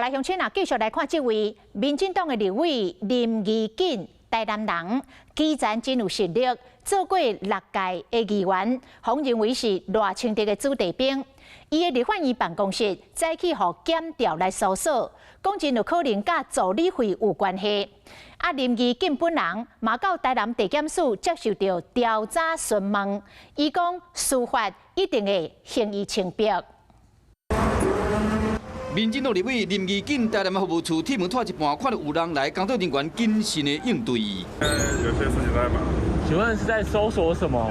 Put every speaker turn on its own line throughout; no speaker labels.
來鄉親啊，繼續來看這位民進黨的立委林宜瑾，台南人，基層真有實力，做過六屆的議員，予人認為是賴清德的子弟兵。伊的立法院辦公室早起予檢調來搜索，講真有可能佮助理費有關係。啊，林宜瑾本人嘛到台南地檢署接受著調查詢問，伊講司法一定會還伊清白。
民進黨立委林宜瑾台南服務處鐵門拖一半，看到有人來，工作人員謹慎的應對。
有些事情在忙。
請問是在搜索什麼？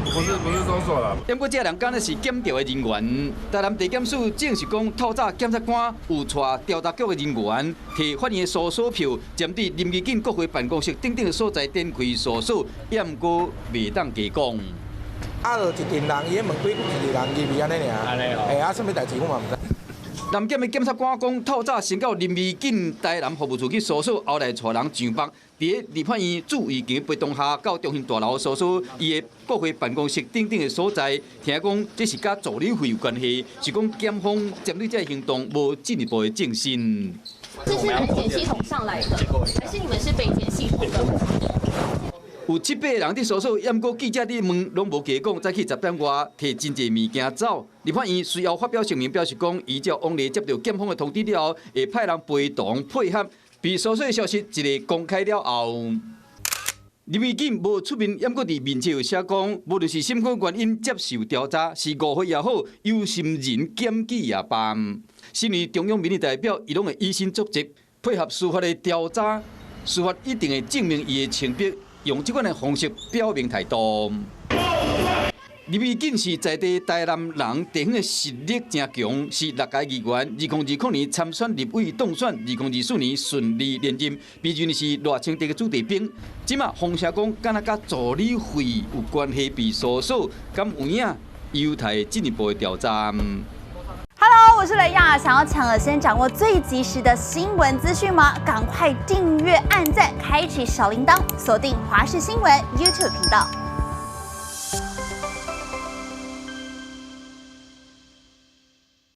不是，不是搜索啦。
不過這人敢若是檢調的人員，台南地檢署證實講，透早檢察官有帶調查局的人員，提法院的搜索票，針對林宜瑾國會辦公室等等的所在展開搜索，毋過袂當加講。
啊，就一陣人，伊咧問幾一個人入去按呢爾，欸，啊，啥物代誌我嘛毋知。
南檢的檢察官講，透早先到林宜瑾台南服務處去搜索，後來帶人上北，佇咧立法院注意權陪同下，到中興大樓搜索伊的國會辦公室等等的所在。聽講這是佮助理費有關係，是講檢方針對這個行動無進一步的證實。
這是南檢系統上來的，還是你們是北檢系統的？
有七八個人佇搜索，毋過記者佇問，攏無加講。早起10點外，提真濟物件走。立法院隨後發表聲明，表示講，依照往例接到檢方的通知了後，會派人陪同配合。被搜索的消息一个公開了後，林宜瑾無出面，毋過佇面冊有寫講，無論是什麼原因接受調查，是誤會也好，有心人檢舉也罷。身為中央民意代表，伊攏會以身作則，配合司法的調查，司法一定會證明伊的清白。用這款的方式表明態度。林宜瑾是在地台南人，地方的實力誠強，是六屆議員，2020年參選立委當選，2024年順利連任，被認為是賴清德的子弟兵。這馬風聲講，敢若佮助理費有關係被搜索，敢有影？有待進一步的調查。
Hello，我是雷亞，想要搶先掌握最及時的新聞資訊嗎？趕快訂閱、按讚、開啟小鈴鐺，鎖定華視新聞 YouTube 頻道。